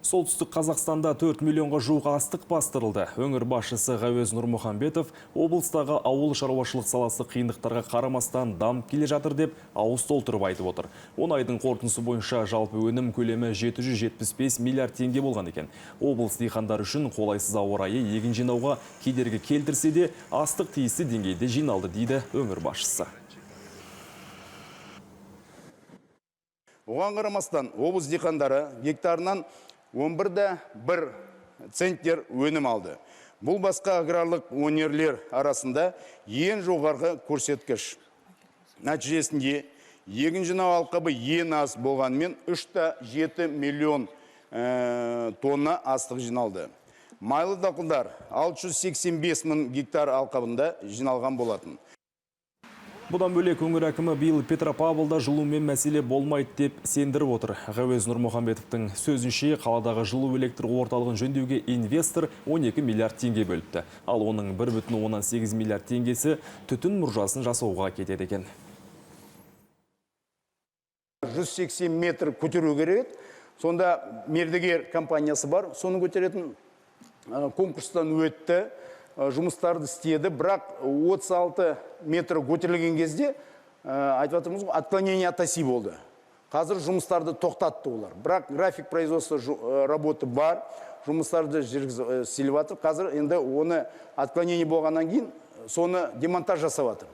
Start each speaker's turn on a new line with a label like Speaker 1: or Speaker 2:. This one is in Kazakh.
Speaker 1: Солтүстік Қазақстанда 4 миллионға жуық астық бастырылды. Өңір басшысы Ғауез Нұрмұхамбетов облыстағы ауыл шаруашылық саласы қиындықтарға қарамастан дамып келе жатыр деп ауыз толтырып айтып отыр. 10 айдың қорытындысы бойынша жалпы өнім көлемі 775 миллиард теңге болған екен. Облыс диқандары үшін қолайсыз ауа райы егін жинауға кедергі келтірсе де, астық тиісті деңгейде жиналды, дейді өңір басшысы.
Speaker 2: Оған қарамастан облыс диқандары гектарынан 11,1 центнер өнім алды. Бұл басқа аграрлық өнерлер арасында ең жоғарғы көрсеткіш. Нәтижесінде егін жинау алқабы ең аз болғанымен 3,7 миллион тонна астық жиналды. Майлы дақылдар 685 мың гектар алқабында жиналған болатын.
Speaker 1: Бұдан бөлек өңір әкімі биыл Петропавлда жылумен мәселе болмайды деп сендіріп отыр. Ғауез Нұрмұхамбетовтің сөзінше, қаладағы жылу электр орталығын жөндеуге инвестор 12 миллиард теңге бөліпті. Ал оның 1,8 миллиард теңгесі түтін мұржасын жасауға кетеді екен.
Speaker 2: 180 метр көтеру керек еді. Сонда мердігер компаниясы бар, соны көтеретін, конкурстан өтті, жұмыстарды істеді, бірақ 36 метр көтерілген кезде, айтып жатырмыз ғой, отклонение от оси болды. Қазір жұмыстарды тоқтатты олар. Бірақ график производства работы бар, жұмыстарды істеліп жатыр. Қазір енді оны отклонение болғаннан кейін соны демонтаж жасап жатыр.